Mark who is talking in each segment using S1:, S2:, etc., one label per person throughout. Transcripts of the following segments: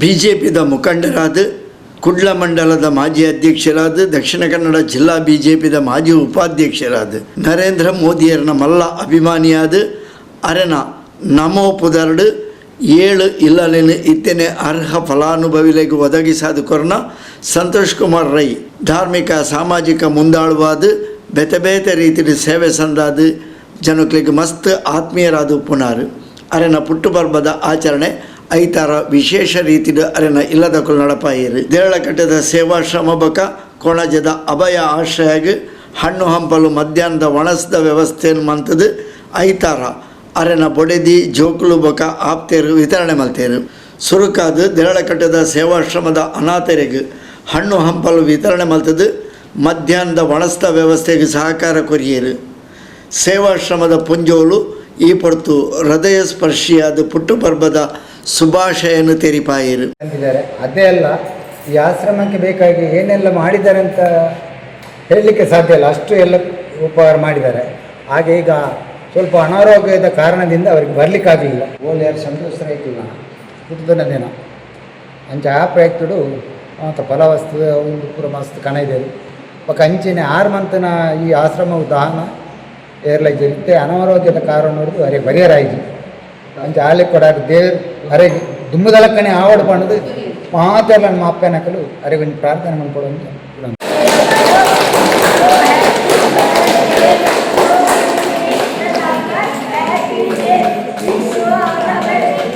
S1: ಬಿಜೆಪಿದ ಮುಖಂಡರಾದ, ಕುಡ್ಲ ಮಂಡಲದ ಮಾಜಿ ಅಧ್ಯಕ್ಷರಾದ, ದಕ್ಷಿಣ ಕನ್ನಡ ಜಿಲ್ಲಾ ಬಿಜೆಪಿದ ಮಾಜಿ ಉಪಾಧ್ಯಕ್ಷರಾದ, ನರೇಂದ್ರ ಮೋದಿಯರನ ಮಲ್ಲ ಅಭಿಮಾನಿಯಾದ, ಅರೆನ ನಮೋ ಪುದರ್ಡ್ ಏಳು ಇಲ್ಲಲೇನು ಇತ್ತನೆ ಅರ್ಹ ಫಲಾನುಭವಿಗಳಿಗೆ ಒದಗಿಸಾದ ಕೊರ್ನ ಸಂತೋಷ್ ಕುಮಾರ್ ರೈ ಧಾರ್ಮಿಕ ಸಾಮಾಜಿಕ ಮುಂದಾಳುವಾದ, ಬೇತೆ ಬೇತೆ ರೀತಿಯ ಸೇವೆ ಸಂದಾದ, ಜನಕ್ಲೆಗ್ ಮಸ್ತ್ ಆತ್ಮೀಯರಾದ ಉಪ್ಪುನಾರು. ಅರೆನ ಪುಟ್ಟು ಪರ್ಬದ ಆಚರಣೆ ಐತಾರ ವಿಶೇಷ ರೀತಿಯ ಅರೆನ ಇಲ್ಲದಕುಲು ನಡಪಾಯಿರು. ದೇರಳಕಟ್ಟೆದ ಸೇವಾಶ್ರಮ ಬಕ ಕೊಣಜದ ಅಭಯ ಆಶ್ರಯಾಗ ಹಣ್ಣು ಹಂಪಲು, ಮಧ್ಯಾಹ್ನದ ಒಣಸ್ದ ವ್ಯವಸ್ಥೆಯನ್ನು ಮಂತದು ಐತಾರ ಅರೆನ ಬೊಡೆದಿ, ಜೋಕುಲು ಬೊಕ ಆಪ್ತೇರು ವಿತರಣೆ ಮಲ್ತೇರು. ಸುರುಕಾದ ದೇರಳಕಟ್ಟೆದ ಸೇವಾಶ್ರಮದ ಅನಾಥರಿಗೆ ಹಣ್ಣು ಹಂಪಲು ವಿತರಣೆ ಮಲ್ತದು ಮಧ್ಯಾಹ್ನದ ಒಣಸ್ದ ವ್ಯವಸ್ಥೆಗೆ ಸಹಕಾರ ಕೊರಿಯೇರು. ಸೇವಾಶ್ರಮದ ಪೊಂಜೋಲು ಈ ಪೊರ್ತು ಹೃದಯ ಸ್ಪರ್ಶಿಯಾದ ಪುಟ್ಟು ಪರ್ಬದ ಶುಭಾಶಯನ್ನು ತೆರಿಪಾಯಿರು.
S2: ಅಂತಿದ್ದಾರೆ. ಅದೇ ಅಲ್ಲ, ಈ ಆಶ್ರಮಕ್ಕೆ ಬೇಕಾಗಿ ಏನೆಲ್ಲ ಮಾಡಿದ್ದಾರೆ ಅಂತ ಹೇಳಲಿಕ್ಕೆ ಸಾಧ್ಯ ಇಲ್ಲ. ಅಷ್ಟು ಎಲ್ಲ ಉಪಕಾರ ಮಾಡಿದ್ದಾರೆ. ಹಾಗೆ ಈಗ ಸ್ವಲ್ಪ ಅನಾರೋಗ್ಯದ ಕಾರಣದಿಂದ ಅವರಿಗೆ ಬರಲಿಕ್ಕಾಗಲಿಲ್ಲ. ಓಲಿಯರ್ ಸಂತೋಷ ರೈಕಲ್ನ ಪುಟ್ಟುದನ ದಿನ ಅಂಚ ಆ ಪ್ರಯಕ್ತಡು ಅಂತ ಫಲವಸ್ತು ಒಂದು ಪೂರ ಮಸ್ತ್ ಕಣ ಇದೆ. ಬೊಕ ಅಂಚಿನ 6 ಮಂತನ ಈ ಆಶ್ರಮವು ದಾನ ಏರ್ಲೈಜ್ ಇತ್ತೆ ಅನಾರೋಗ್ಯದ ಕಾರಣ ನೋಡಿದು ಅರೆ ಬರಿಯರಾಯ್ಜಿ. ಅಂಚ ಆಲೆ ಕೊಡಾಕ ದೇವರು ಅರೆಗೆ ದುಮ್ಮದಲಕ್ಕನೆ ಆವಡ್ ಪಂಡದು ಮಾತೆಲ್ಲ ನಮ್ಮ ಅಪ್ಪನಕಲು ಅರೆಗೆ ಒಂಜಿ ಪ್ರಾರ್ಥನೆ ಮನ್ಪೊಡು ಅಂತ.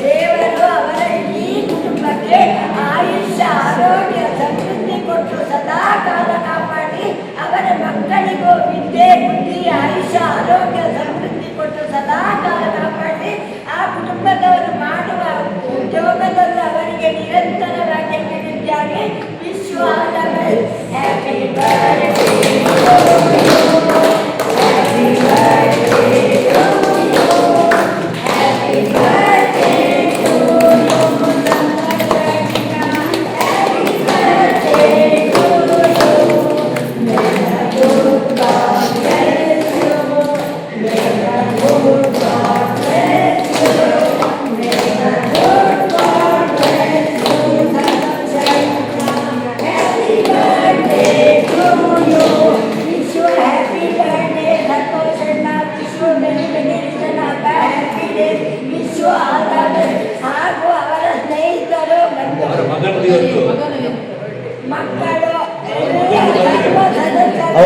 S3: ದೇವರು ಅವರ ಇಡೀ ಕುಟುಂಬಕ್ಕೆ ಆಯುಷ್ಯ, ಆರೋಗ್ಯ, ಸಮೃದ್ಧಿ ಕೊಟ್ಟು ಸದಾ ಕಾಲ ಕಾಪಾಡಿ, ಅವರ ಮಕ್ಕಳಿಗೂ ವಿದ್ಯೆ, ಬುದ್ಧಿ, ಆಯುಷ್ಯ, ಆರೋಗ್ಯ, ಸಮೃದ್ಧಿ ಕೊಟ್ಟು ಸದಾ ಕಾಲ ಕಾಪಾಡಿ, ಆ ಕುಟುಂಬದವರು ಮಾಡುವ ಉದ್ಯೋಗದಲ್ಲಿ ಅವರಿಗೆ ನಿರಂತರವಾಗಿ ಅಭಿವೃದ್ಧಿಯಾಗಿ. Wish you all the best. Happy birthday. Happy birthday. Happy birthday to you. Happy birthday to you. May the good God bless you. May the good God bless you. May the good God bless you. Happy birthday to you. Wish you happy birthday, Santosh ಅಣ್ಣ. Wish you many many return of the happy days. Wish you all the best. ಹಾಗೂ ಅವರ ಸ್ನೇಹಿತರು, ಬಂಧು, ಮಕ್ಕಳು, ಎಲ್ಲ ಸರ್ವ ಸದಸ್ಯರು,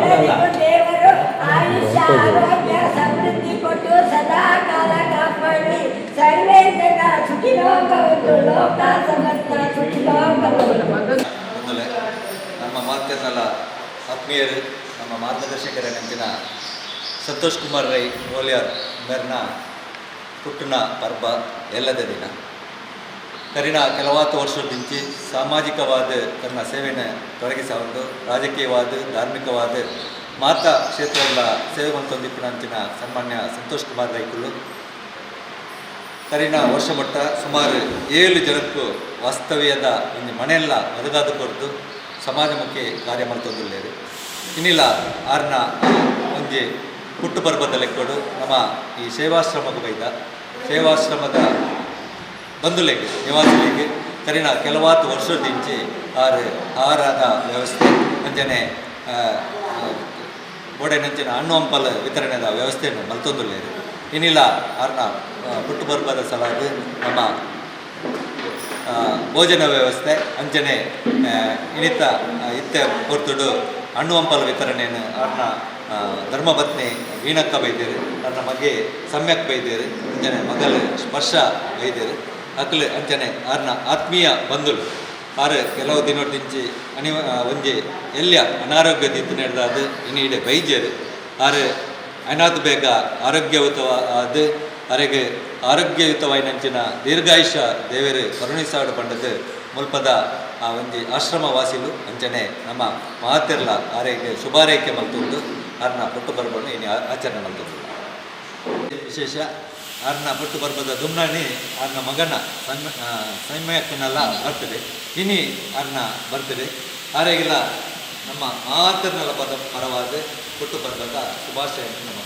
S3: ಎಲ್ಲರಿಗೂ ದೇವರು ಆಯುಷ್ಯ, ಆರೋಗ್ಯ, ಸಮೃದ್ಧಿ ಕೊಟ್ಟು ಸದಾ ಕಾಲ ಕಾಪಾಡಲಿ. ಸರ್ವೇ ಜನ ಸುಖಿನೋ ಭವಂತು, ಲೋಕ ಸಮಸ್ತ ಸುಖಿನೋ ಭವಂತು.
S4: ಮೊದಲೇ ನಮ್ಮ ಮಾಧ್ಯಮದ ಆತ್ಮೀಯರು, ನಮ್ಮ ಮಾರ್ಗದರ್ಶಕರ ನೆಂಚಿನ ಸಂತೋಷ್ ಕುಮಾರ್ ರೈ ಮೋಲಿಯಾರ್ ಮೇರ್ನ ಪುಟ್ಟುನ ಪರ್ಬ ಎಲ್ಲದ ದಿನ. ಕರಿನ ಕೆಲವಾತು ವರ್ಷದಿಂಚಿ ಸಾಮಾಜಿಕವಾದ ತನ್ನ ಸೇವೆಯನ್ನು ತೊಡಗಿಸಕೊಂಡು, ರಾಜಕೀಯವಾದ, ಧಾರ್ಮಿಕವಾದ ಮಾತಾ ಕ್ಷೇತ್ರಗಳ ಸೇವೆ ಮಂತೊಂದಿಪ್ಪುನಂಚಿನ ಸನ್ಮಾನ್ಯ ಸಂತೋಷ್ ಕುಮಾರ್ ರೈಕುಲು ಕರಿನ ವರ್ಷ ಮಟ್ಟ ಸುಮಾರು ಏಳು ಜನಕ್ಕೂ ವಾಸ್ತವ್ಯದ ಒಂದು ಮನೆಯೆಲ್ಲ ಒದಗಾದ ಕೊರ್ದು ಸಮಾಜಮುಖಿ ಕಾರ್ಯ ಮಲ್ತೊಂದುಲ್ಲೇರು. ಇನ್ನಿಲ್ಲ ಆರ್ನ ಒಂಜಿ ಪುಟ್ಟು ಪರ್ಬದ ಲೆಕ್ಕೊಡು ನಮ್ಮ ಈ ಸೇವಾಶ್ರಮಕ್ಕೆ ಬೈದ. ಸೇವಾಶ್ರಮದ ಬಂಧುಲೆಗ್, ನಿವಾಸಿಗಳಿಗೆ ಕರಿನ ಕೆಲವಾತು ವರ್ಷದಿಂಚಿ ಆರು ಆಹಾರದ ವ್ಯವಸ್ಥೆ, ಅಂಚನೆ ಬೋಡೆ ನಂಚಿನ ಹಣ್ಣು ಹಂಪಲ ವಿತರಣೆದ ವ್ಯವಸ್ಥೆಯನ್ನು ಮಲ್ತೊಂದುಲ್ಲೇರು. ಇನ್ನಿಲ್ಲ ಆರ್ನ ಪುಟ್ಟು ಪರ್ಬದ ಸಲಾದ ನಮ್ಮ ಭೋಜನ ವ್ಯವಸ್ಥೆ, ಅಂಚನೆ ಇನಿತ ಇತ್ತೆ ಪೊರ್ತುಡು ಹಣ್ಣು ಹಂಪಲ ವಿತರಣೆಯನ್ನು ಆರ್ನ ಧರ್ಮಪತ್ನಿ ವೀಣಕ್ಕ ಬೈದೇರು, ಆರ್ನ ಮಗೆ ಸಮ್ಯಕ್ ಬೈದೇರು, ಅಂಚನೆ ಮಗಲು ಸ್ಪರ್ಶ ಬೈದೇರು. ಅಕ್ಲು ಅಂಚನೆ ಆರ್ನ ಆತ್ಮೀಯ ಬಂಧುಲು. ಆರು ಕೆಲವು ದಿನದಿಂಚಿ ಅನಿ ಒಂಜಿ ಎಲ್ಯ ಅನಾರೋಗ್ಯ ದಿತ್ತು ನಡೆದಾದ ಇನ್ನು ಇಡೆ ಬೈಜೇರು. ಆರು ಅನಾಥ ಬೇಗ ಆರೋಗ್ಯಯುತವ ಅದು ಅರೆಗೆ ಆರೋಗ್ಯಯುತವಾಯಿನಂಚಿನ ದೀರ್ಘಾಯುಷ್ಯ ದೇವರು ಕರುಣಿಸಾಡು ಪಂಡದು ಮುಲ್ಪದ ಆ ಒಂಜಿ ಆಶ್ರಮ ವಾಸಿಲು ಅಂಚನೆ ನಮ್ಮ ಮಾತೆರ್ಲ ಆರೆಗೆ ಶುಭಾರೈಕೆ ಮಲ್ತುಂಡು ಆರ್ನ ಪುಟ್ಟು ಪರ್ಬವನ್ನು ಇನಿ ಆಚರಣೆ ಮಲ್ತುಂಡು. ವಿಶೇಷ, ಆರ್ನ ಪುಟ್ಟು ಪರ್ಬದ ದುಮ್ನಾಣಿ ಆರ್ನ ಮಗನ ಸಣ್ಣ ಸೈಮ್ಯಕ್ಕನೆಲ್ಲ ಬರ್ತದೆ. ಇನಿ ಆರ್ನ ಬರ್ತದೆ. ಆರೆಗೆಲ್ಲ ನಮ್ಮ ಮಾತರ್ನೆಲ್ಲ ಪದ ಪರವಾದ. ಹುಟ್ಟುಹಬ್ಬದ ಶುಭಾಶಯ ನಮ್ಮ.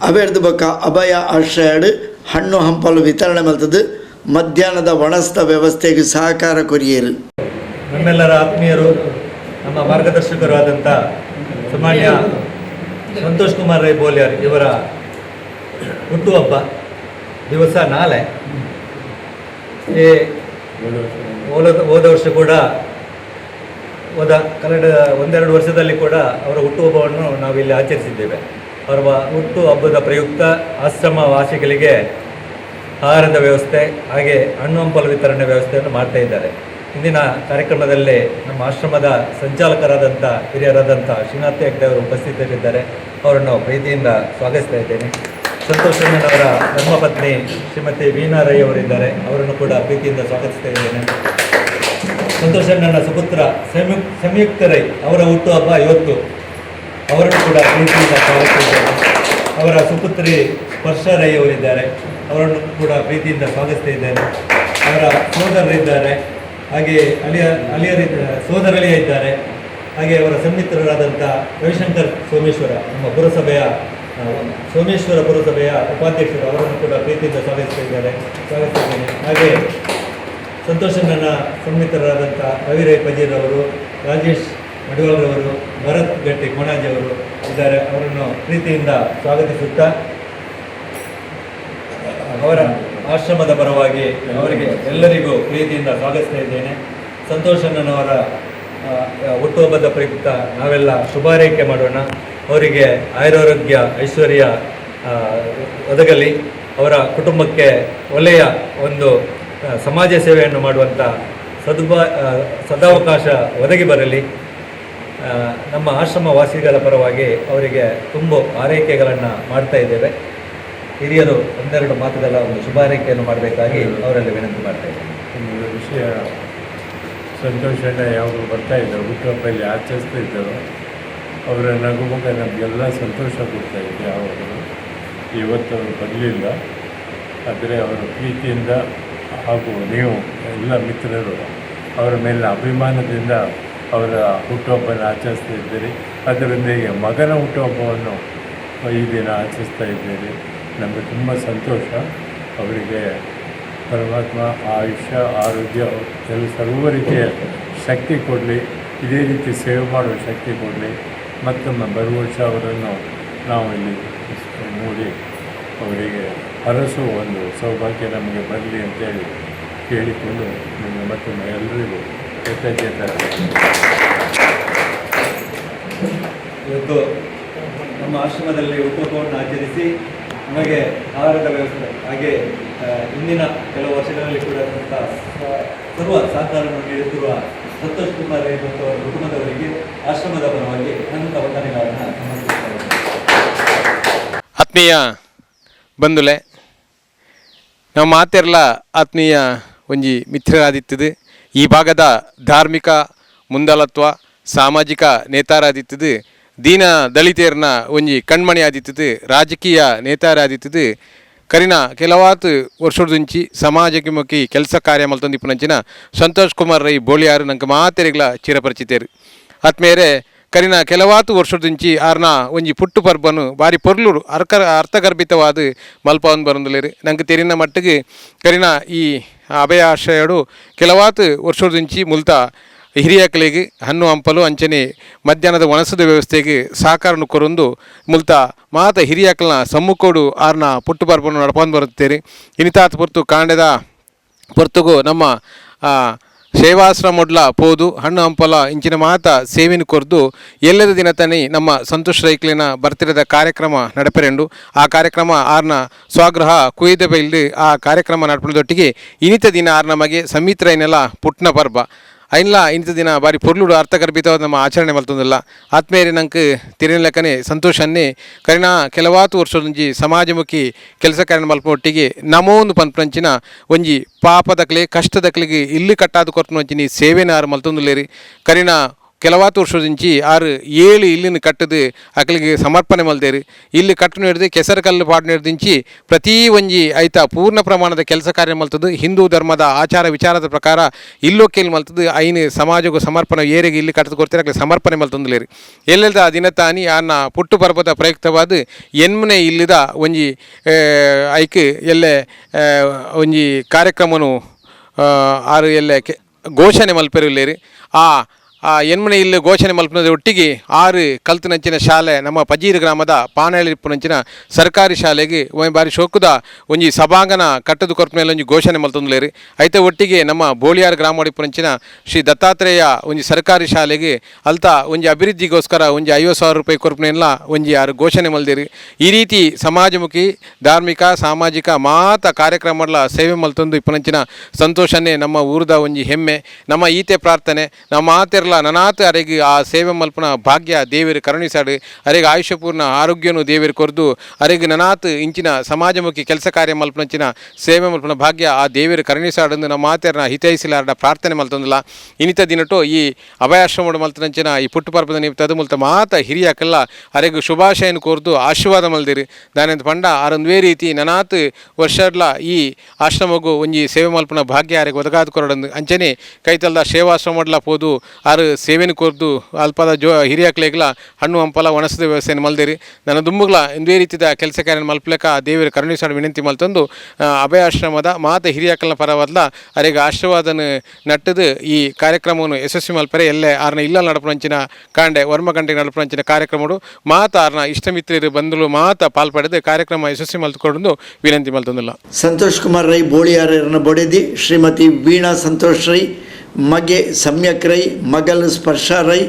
S1: ಅವೆರ್ದು ಬೊಕ್ಕ ಅಭಯ ಆಶ್ರಯಡ್ ಹಣ್ಣು ಹಂಪಲು ವಿತರಣೆ ಮಲ್ತದು ಮಧ್ಯಾಹ್ನದ ಒಣಸ್ತ ವ್ಯವಸ್ಥೆಗೆ ಸಹಕಾರ ಕೊರಿಯರು.
S5: ನಮ್ಮೆಲ್ಲರ ಆತ್ಮೀಯರು, ನಮ್ಮ ಮಾರ್ಗದರ್ಶಕರು ಆದಂಥ ಸನ್ಮಾನ್ಯ ಸಂತೋಷ್ ಕುಮಾರ್ ರೈ ಬೋಲ್ಯಾರ್ ಇವರ ಹುಟ್ಟುಹಬ್ಬ ದಿವಸ ನಾಳೆ. ಈ ಹೋದ ವರ್ಷ ಕೂಡ, ಹೋದ ಕಳೆದ ಒಂದೆರಡು ವರ್ಷದಲ್ಲಿ ಕೂಡ ಅವರ ಹುಟ್ಟುಹಬ್ಬವನ್ನು ನಾವಿಲ್ಲಿ ಆಚರಿಸಿದ್ದೇವೆ. ಅವರ ಹುಟ್ಟು ಹಬ್ಬದ ಪ್ರಯುಕ್ತ ಆಶ್ರಮ ವಾಸಿಗಳಿಗೆ ಆಹಾರದ ವ್ಯವಸ್ಥೆ ಹಾಗೆ ಹಣ್ಣು ಹಂಪಲು ವಿತರಣೆ ವ್ಯವಸ್ಥೆಯನ್ನು ಮಾಡ್ತಾ ಇದ್ದಾರೆ. ಇಂದಿನ ಕಾರ್ಯಕ್ರಮದಲ್ಲಿ ನಮ್ಮ ಆಶ್ರಮದ ಸಂಚಾಲಕರಾದಂಥ ಹಿರಿಯರಾದಂಥ ಶ್ರೀನಾಥ್ ಹೆಗ್ಡೆ ಅವರು ಉಪಸ್ಥಿತರಿದ್ದಾರೆ. ಅವರನ್ನು ಪ್ರೀತಿಯಿಂದ ಸ್ವಾಗತಿಸ್ತಾ ಇದ್ದೇನೆ. ಸಂತೋಷ್ ಅಣ್ಣನವರ ಧರ್ಮಪತ್ನಿ ಶ್ರೀಮತಿ ವೀಣಾ ರೈ ಅವರಿದ್ದಾರೆ. ಅವರನ್ನು ಕೂಡ ಪ್ರೀತಿಯಿಂದ ಸ್ವಾಗತಿಸ್ತಾ ಇದ್ದೇನೆ. ಸಂತೋಷ್ ಅಣ್ಣನ ಸುಪುತ್ರ ಸಂಯುಕ್ತ ರೈ ಅವರ ಹುಟ್ಟುಹಬ್ಬ ಇವತ್ತು. ಅವರನ್ನು ಕೂಡ ಪ್ರೀತಿಯಿಂದ ಸ್ವಾಗತಿಸಿದ್ದೇನೆ. ಅವರ ಸುಪುತ್ರಿ ಸ್ಪರ್ಶ ರೈ ಅವರಿದ್ದಾರೆ. ಅವರನ್ನು ಕೂಡ ಪ್ರೀತಿಯಿಂದ ಸ್ವಾಗತಿಸ್ತಾ ಇದ್ದೇನೆ. ಅವರ ಸೋದರರಿದ್ದಾರೆ, ಹಾಗೆ ಅಳಿಯ ಅಳಿಯರಿ ಸೋದರಳಿಯ ಇದ್ದಾರೆ. ಹಾಗೆ ಅವರ ಸನ್ಮಿತ್ರರಾದಂಥ ರವಿಶಂಕರ್ ಸೋಮೇಶ್ವರ, ನಮ್ಮ ಪುರಸಭೆಯ ಸೋಮೇಶ್ವರ ಪುರಸಭೆಯ ಉಪಾಧ್ಯಕ್ಷರು, ಅವರನ್ನು ಕೂಡ ಪ್ರೀತಿಯಿಂದ ಸ್ವಾಗತಿಸ್ತಾ ಇದ್ದಾರೆ, ಸ್ವಾಗತಿಸಿದ್ದೇನೆ. ಹಾಗೆ ಸಂತೋಷಣ್ಣನ ಸನ್ಮಿತ್ರರಾದಂಥ ರವಿ ರೈ ಪಜೀರವರು, ರಾಜೇಶ್ ಮಡಿವಾಳ್ರವರು, ಭರತ್ ಗಟ್ಟಿ ಕೊಣಾಜಿ ಅವರು ಇದ್ದಾರೆ. ಅವರನ್ನು ಪ್ರೀತಿಯಿಂದ ಸ್ವಾಗತಿಸುತ್ತಾ ಅವರ ಆಶ್ರಮದ ಪರವಾಗಿ ಅವರಿಗೆ ಎಲ್ಲರಿಗೂ ಪ್ರೀತಿಯಿಂದ ಸ್ವಾಗತಿಸ್ತಾ ಇದ್ದೇನೆ. ಸಂತೋಷಣ್ಣನವರ ಹುಟ್ಟುಹಬ್ಬದ ಪ್ರಯುಕ್ತ ನಾವೆಲ್ಲ ಶುಭಾರೈಕೆ ಮಾಡೋಣ. ಅವರಿಗೆ ಆಯುರಾರೋಗ್ಯ ಐಶ್ವರ್ಯ ಒದಗಲಿ. ಅವರ ಕುಟುಂಬಕ್ಕೆ ಒಳ್ಳೆಯ ಒಂದು ಸಮಾಜ ಸೇವೆಯನ್ನು ಮಾಡುವಂಥ ಸದಾವಕಾಶ ಒದಗಿ ಬರಲಿ. ನಮ್ಮ ಆಶ್ರಮ ವಾಸಿಗಳ ಪರವಾಗಿ ಅವರಿಗೆ ತುಂಬ ಆರೈಕೆಗಳನ್ನು ಮಾಡ್ತಾ ಇದ್ದೇವೆ. ಹಿರಿಯರು ಒಂದೆರಡು ಮಾತುಗಳ ಒಂದು ಶುಭಾರೈಕೆಯನ್ನು ಮಾಡಬೇಕಾಗಿ ಅವರಲ್ಲಿ ವಿನಂತಿ ಮಾಡ್ತಾ ಇದ್ದೇನೆ.
S6: ಒಂದು ವಿಷಯ, ಸಂತೋಷಣ್ಣ ಯಾವಾಗಲೂ ಬರ್ತಾ ಇದ್ದರು, ಹುಟ್ಟುಹಬ್ಬಲ್ಲಿ ಆಚರಿಸ್ತಾ ಇದ್ದರು. ಅವರ ನಗುಮುಖ ನಮಗೆಲ್ಲ ಸಂತೋಷ ಕೊಡ್ತಾ ಇದ್ದೆ ಯಾವಾಗಲೂ. ಇವತ್ತು ಅವರು ಬರಲಿಲ್ಲ. ಆದರೆ ಅವರ ಪ್ರೀತಿಯಿಂದ ಹಾಗೂ ನೀವು ಎಲ್ಲ ಮಿತ್ರರು ಅವರ ಮೇಲಿನ ಅಭಿಮಾನದಿಂದ ಅವರ ಹುಟ್ಟುಹಬ್ಬನ ಆಚರಿಸ್ತಾ ಇದ್ದೀರಿ. ಅದರೊಂದಿಗೆ ಮಗನ ಹುಟ್ಟುಹಬ್ಬವನ್ನು ಈ ದಿನ ಆಚರಿಸ್ತಾ ಇದ್ದೀರಿ. ನಮಗೆ ತುಂಬ ಸಂತೋಷ. ಅವರಿಗೆ ಪರಮಾತ್ಮ ಆಯುಷ್ಯ, ಆರೋಗ್ಯ, ಎಲ್ಲ ಸರ್ವ ರೀತಿಯ ಶಕ್ತಿ ಕೊಡಲಿ. ಇದೇ ರೀತಿ ಸೇವೆ ಮಾಡುವ ಶಕ್ತಿ ಕೊಡಲಿ. ಮತ್ತೊಮ್ಮೆ ಬರುವ ವರ್ಷ ಅವರನ್ನು ನಾವು ಇಲ್ಲಿ ನೋಡಿ ಅವರಿಗೆ ಹರಸುವ ಒಂದು ಸೌಭಾಗ್ಯ ನಮಗೆ ಬರಲಿ ಅಂತೇಳಿ ಕೇಳಿಕೊಂಡು ನಿಮಗೆ ಮತ್ತೊಮ್ಮೆ ಎಲ್ಲರಿಗೂ ಕೃತಜ್ಞತೆ.
S5: ಇವತ್ತು ನಮ್ಮ ಆಶ್ರಮದಲ್ಲಿ ಹುಟ್ಟುಹಬ್ಬವನ್ನು ಆಚರಿಸಿ ನಮಗೆ ಆಹಾರದ ವ್ಯವಸ್ಥೆ ಹಾಗೆ ಇಂದಿನ ಕೆಲವು ವರ್ಷಗಳಲ್ಲಿ ಕೂಡ ಆದಂಥ ಸರ್ವ ಸಹಕಾರವನ್ನು ನೀಡುತ್ತಿರುವ ಸಂತೋಷ್ ಕುಮಾರ್ ರೈ ಮತ್ತು ಅವರ ಕುಟುಂಬದವರಿಗೆ ಆಶ್ರಮದ ಪರವಾಗಿ ಅನಂತ ವಂದನೆಗಳನ್ನು ಸಮರ್ಪಿಸ್ತಾ ಇದ್ದೇನೆ.
S7: ಆತ್ಮೀಯ ಬಂಧುಲೆ, ನಮ್ಮ ಮಾತೆರ್ಲ ಆತ್ಮೀಯ ಒಂಜಿ ಮಿತ್ರರಾದಿತ್ತದು, ಈ ಭಾಗದ ಧಾರ್ಮಿಕ ಮುಂದಾಳತ್ವ ಸಾಮಾಜಿಕ ನೇತಾರಾದಿತ್ತದು, ದೀನ ದಲಿತೆಯರ್ನ ಒಂಜಿ ಕಣ್ಮಣಿ ಆದಿತ್ತದು, ರಾಜಕೀಯ ನೇತಾರಾದಿತ್ತದು, ಕರಿನ ಕೆಲವಾತು ವರ್ಷದುಂಚಿ ಸಮಾಜಕ್ಕೆ ಮುಖಿ ಕೆಲಸ ಕಾರ್ಯ ಮಲ್ತೊಂದಿಪ್ಪುನಂಚಿನ ಸಂತೋಷ್ ಕುಮಾರ್ ರೈ ಬೋಳಿಯಾರು ನಂಗೆ ಮಾತೆರಿಗ್ಲ ಚಿರಪರಿಚಿತರು. ಆತ್ಮೇರೆ ಕರಿನ ಕೆಲವಾತು ವರ್ಷದಿಂಚಿ ಆರ್ನ ಒಂಜಿ ಪುಟ್ಟು ಪರ್ಬನು ಬಾರಿ ಪೊರ್ಲುಡು ಅರ್ಕ ಅರ್ಥಗರ್ಭಿತವಾದ ಮಲ್ಪವನ್ ಬರೊಂದುಲ್ಲೆರ್. ನಂಗೆ ತೆರಿನ ಮಟ್ಟಿಗೆ ಕರಿನ ಈ ಅಭಯ ಆಶ್ರಯಡು ಕೆಲವಾತು ವರ್ಷದಿಂಚಿ ಮುಲ್ತ ಹಿರಿಯಾಕಲಿಗೆ ಹಣ್ಣು ಹಂಪಲು ಅಂಚನೆ ಮಧ್ಯಾಹ್ನದ ಒಣಸದ ವ್ಯವಸ್ಥೆಗೆ ಸಹಕಾರನು ಕೊರೊಂದು ಮುಲ್ತ ಮಾತ ಹಿರಿಯಾಕಲ್ನ ಸಮ್ಮುಖೋಡು ಆರ್ನ ಪುಟ್ಟು ಪರ್ಬನು ನಡಪೊಂದು ಬರುತ್ತೇರಿ. ಇನಿತಾತ್ ಪೊರ್ತು ಕಾಂಡೆದ ಪೊರ್ತುಗು ನಮ್ಮ ಸೇವಾಶ್ರಮೊಡ್ಲ ಪೋದು ಹಣ್ಣು ಹಂಪಲ ಇಂಚಿನ ಮಾತ ಸೇವೆನು ಕೊರ್ದು ಎಲ್ಲದ ದಿನ ತನಿ ನಮ್ಮ ಸಂತೋಷ್ ರೈಕ್ಲಿನ ಬರ್ತಿರದ ಕಾರ್ಯಕ್ರಮ ನಡಪೆರೆಂಡು. ಆ ಕಾರ್ಯಕ್ರಮ ಆರ್ನ ಸ್ವಾಗ್ರಹ ಕುಯ್ದ ಬೈಲ್ದು ಆ ಕಾರ್ಯಕ್ರಮ ನಡಪುನದೊಟ್ಟಿಗೆ ಇನಿತ ದಿನ ಆರ್ನ ಮಗೆ ಸಂಮಿತ್ರ ಐನೆಲ್ಲ ಪುಟ್ನ ಪರ್ಬ ಐನ್ಲ ಇಂಥ ದಿನ ಬಾರಿ ಪೊರ್ಲುಡು ಅರ್ಥಗರ್ಭಿತವಾದ ನಮ್ಮ ಆಚರಣೆ ಮಲ್ತೊಂದುಲ್ಲ. ಆತ್ಮೇರೆ ನಂಕ್ ತಿರಿನ ಸಂತೋಷನ್ನೇ ಕರಿನ ಕೆಲವಾತು ವರ್ಷದೊಂಜಿ ಸಮಾಜಮುಖಿ ಕೆಲಸ ಕಾರ್ಯ ಮಲ್ಪೊಟ್ಟಿಗೆ ನಮೋಂದು ಪನ್ಪಂಚಿನ ಒಂಜಿ ಪಾಪದಕ್ಲೆ ಕಷ್ಟದಕ್ಲೆಗ್ ಇಲ್ಲು ಕಟ್ಟಾದ ಕೊರ್ಪುನಂಚಿನ ಸೇವೆನ ಆರು ಮಲ್ತೊಂದುಲ್ಲೆರ್. ಕರಿನ ಕೆಲವಾತು ವರ್ಷದಿಂಚಿ ಆರು ಏಳು ಇಲ್ಲಿನ ಕಟ್ಟದು ಅಕಲಿಗೆ ಸಮರ್ಪಣೆ ಮಲ್ದೇರು. ಇಲ್ಲಿ ಕಟ್ಟುನ ಹಿಡ್ದು ಕೆಸರು ಕಲ್ಲು ಪಾಡ್ನ ಹಿಡ್ದಿಂಚಿ ಪ್ರತಿ ಒಂಜಿ ಐತ ಪೂರ್ಣ ಪ್ರಮಾಣದ ಕೆಲಸ ಕಾರ್ಯ ಮಲ್ತದು. ಹಿಂದೂ ಧರ್ಮದ ಆಚಾರ ವಿಚಾರದ ಪ್ರಕಾರ ಇಲ್ಲೊಕ್ಕೆಲ್ ಮಲ್ತದು ಐನು ಸಮಾಜಕ್ಕೂ ಸಮರ್ಪಣೆ ಏರಿಗೆ ಇಲ್ಲಿ ಕಟ್ಟದು ಕೊಡ್ತಾರೆ ಅಕ್ಲೆ ಸಮರ್ಪಣೆ ಮಲ್ತೊಂದುಲ್ಲೆರ್. ಎಲ್ಲೆಲ್ದ ದಿನತಾನಿ ಆರ್ನ ಪುಟ್ಟು ಪರ್ಬದ ಪ್ರಯುಕ್ತವಾದ ಎನ್ಮನೆ ಇಲ್ಲಿದ ಒಂಜಿ ಐಕ್ ಎಲ್ಲೆ ಒಂಜಿ ಕಾರ್ಯಕ್ರಮನು ಆರು ಎಲ್ಲೆ ಘೋಷಣೆ ಮಲ್ಪೆರುಲ್ಲೆರ್. ಆ ಆ ಎನ್ಮನೆ ಇಲ್ಲಿ ಘೋಷಣೆ ಮಲ್ಪುನದ ಒಟ್ಟಿಗೆ ಆರು ಕಲ್ತನಂಚಿನ ಶಾಲೆ ನಮ್ಮ ಪಜೀರು ಗ್ರಾಮದ ಪಾಣೇಳಿಪ್ಪುನಂಚಿನ ಸರ್ಕಾರಿ ಶಾಲೆಗೆ ಒಂಜಿ ಬಾರಿ ಶೋಕುದ ಒಂಜಿ ಸಭಾಂಗಣ ಕಟ್ಟದ ಕೊರ್ಪುನ ಒಂಜಿ ಘೋಷಣೆ ಮಲ್ತೊಂದುಲ್ಲೆರ್. ಐತ ಒಟ್ಟಿಗೆ ನಮ್ಮ ಬೋಳಿಯಾರ್ ಗ್ರಾಮ ಶ್ರೀ ದತ್ತಾತ್ರೇಯ ಒಂಜಿ ಸರ್ಕಾರಿ ಶಾಲೆಗೆ ಅಲ್ತ ಒಂಜಿ ಅಭಿವೃದ್ಧಿಗೋಸ್ಕರ ಒಂಜಿ 50,000 ರೂಪಾಯಿ ಕೊರ್ಪುನೆಲ್ಲ ಒಂಜಿ ಆರು ಘೋಷಣೆ ಮಲ್ದೇರು. ಈ ರೀತಿ ಸಮಾಜಮುಖಿ ಧಾರ್ಮಿಕ ಸಾಮಾಜಿಕ ಮಾತ ಕಾರ್ಯಕ್ರಮಗಳ ಸೇವೆ ಮಲ್ತೊಂದು ಇಪ್ಪನಂಚಿನ ಸಂತೋಷನೇ ನಮ್ಮ ಊರದ ಒಂಜಿ ಹೆಮ್ಮೆ. ನಮ್ಮ ಈತೆ ಪ್ರಾರ್ಥನೆ ನಮ್ಮ ಮಾತೆರ್ಲ ನನಾತ್ ಅರೆಗ್ ಆ ಸೇವೆ ಮಲ್ಪುನ ಭಾಗ್ಯ ದೇವೆರ್ ಕರುಣಿಸಾಡು ಅರೆಗ್ ಆಯುಷ್ಯಪೂರ್ಣ ಆರೋಗ್ಯನು ದೇವೆರ್ ಕೊರ್ದು ಅರೆಗ್ ನನಾತ್ ಇಂಚಿನ ಸಮಾಜಮುಖಿ ಕೆಲಸ ಕಾರ್ಯ ಮಲ್ಪುನಂಚಿನ ಸೇವೆ ಮಲ್ಪುನ ಭಾಗ್ಯ ಆ ದೇವೆರ್ ಕರುಣಿಸಾಡು ನಮ್ಮ ಮಾತೆರ್ನ ಹಿತೈಸಿಲಾರ್ಡ ಪ್ರಾರ್ಥನೆ ಮಲ್ತೊಂದುಲ್ಲ. ಇನಿತ ದಿನಟು ಈ ಅಭಯಾಶ್ರಮಡು ಮಲ್ತನಂಚಿನ ಈ ಪುಟ್ಟು ಪರ್ಬದ ನಿಮಿತ್ತ ಮುಲ್ತ ಮಾತ ಹಿರಿಯಾಕಲ್ಲ ಅರೆಗ್ ಶುಭಾಶಯನ ಕೋರ್ದು ಆಶೀರ್ವಾದ ಮಲ್ದಿರು. ದಾನೆಂತ ಪಂಡ ಆರೊಂದುವೇ ರೀತಿ ನನಾತ್ ವರ್ಷಡ್ಲ ಈ ಆಶ್ರಮಗು ಒಂಜಿ ಸೇವೆ ಮಲ್ಪುನ ಭಾಗ್ಯ ಅರೆಗ್ ಒದಗಾದ ಕೊರಡಂದು ಅಂಚನೆ ಕೈತಲ್ದ ಸೇವಾಶ್ರಮಡ್ಲ ಪೋದು ಆರು ಸೇವೆನು ಕೊರ್ದು ಅಲ್ಪದ ಜೋ ಹಿರಿಯಾಕ್ಲೆಗ್ಲ ಹಣ್ಣು ಹಂಪಲ ಒಣಸದ ವ್ಯವಸ್ಥೆಯನ್ನು ಮಲ್ದಿರಿ. ನನ್ನ ದುಂಬುಗ್ಲ ಇಂದೇ ರೀತಿಯ ಕೆಲಸ ಕಾರ್ಯ ಮಲ್ಪಲೆಕ ಆ ದೇವರ ಕರುಣಿಸಾಡು ವಿನಂತಿ ಮಲ್ತೊಂದು ಅಭಯಾಶ್ರಮದ ಮಾತ ಹಿರಿಯಾಕಲ್ನ ಪರವಾದ್ಲ ಅರೆಗ್ ಆಶೀರ್ವಾದನ ನಟ್ಟದು ಈ ಕಾರ್ಯಕ್ರಮವನ್ನು ಯಶಸ್ವಿ ಮಲ್ಪರೆ. ಎಲ್ಲೆ ಆರ್ನ ಇಲ್ಲ ನಡಪುನಂಚಿನ ಕಾಂಡೆ ವರ್ಮ ಗಂಟೆಗೆ ನಡಪುನಂಚಿನ ಕಾರ್ಯಕ್ರಮಡು ಮಾತ ಆರ್ನ ಇಷ್ಟಮಿತ್ರರು ಬಂಧುಲು ಮಾತ ಪಾಲ್ಪಡೆದು ಕಾರ್ಯಕ್ರಮ ಯಶಸ್ವಿ ಮಲ್ತುಕೊಂಡು ವಿನಂತಿ ಮಲ್ತೊಂದುಲ್ಲ.
S1: ಸಂತೋಷ್ ಕುಮಾರ್ ರೈ ಬೋಳಿಯಾರನ ಬೊಡೆದಿ ಶ್ರೀಮತಿ ವೀಣಾ ಸಂತೋಷ್ ರೈ, ಮಗೆ ಸಮ್ಯಕ್ ರೈ, ಮಗಲ್ ಸ್ಪರ್ಶ ರೈ,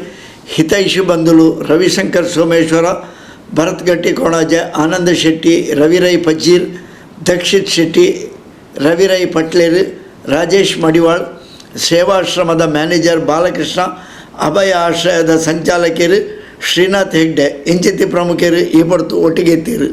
S1: ಹಿತೈಷಿ ಬಂಧುಲು ರವಿಶಂಕರ್ ಸೋಮೇಶ್ವರ, ಭರತ್ ಗಟ್ಟಿ ಕೊಣಾಜೆ, ಆನಂದ ಶೆಟ್ಟಿ, ರವಿ ರೈ ಪಜ್ಜೀರ್, ದಕ್ಷಿತ್ ಶೆಟ್ಟಿ, ರವಿ ರೈ ಪಟ್ಲೇರ್, ರಾಜೇಶ್ ಮಡಿವಾಳ್, ಸೇವಾಶ್ರಮದ ಮ್ಯಾನೇಜರ್ ಬಾಲಕೃಷ್ಣ, ಅಭಯ ಆಶ್ರಯದ ಸಂಚಾಲಕರು ಶ್ರೀನಾಥ್ ಹೆಗ್ಡೆ ಇಂಚಿತಿ ಪ್ರಮುಖರು ಈ ಪಡ್ತು ಒಟ್ಟಿಗೆ ಎತ್ತೀರು.